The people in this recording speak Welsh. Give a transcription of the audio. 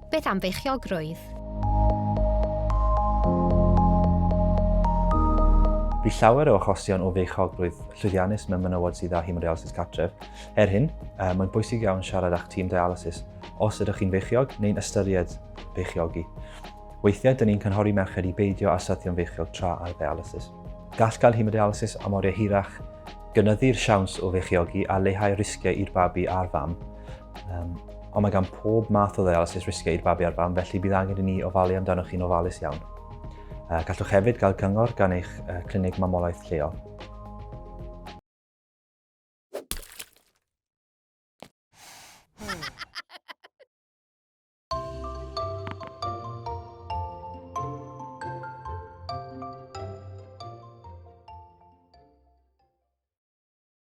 Beth am feichiogrwydd? Bu llawer o achosion o feichiogrwydd llwyddiannus mewn menywod sydd â hemodialysis cartref. Er hyn, mae'n bwysig iawn siarad â'ch tîm dialysis os ydych chi'n feichiog neu'n ystyried beichiogi. Weithiau, dyn ni'n cynghori merched i beidio â syrthio'n feichiog tra ar ddialysis. Gall gael hemodialysis am oriau hirach gynyddu'r siawns o feichiogi a leihau'r risgiau i'r babi a'r fam. Um, ond mae gan pob math o ddialysis risgiau i'r babi a'r fam, felly bydd angen i ni ofalu amdanoch chi'n ofalus iawn. Uh, gallwch hefyd gael cyngor gan eich uh, clinig mamolaeth lleol.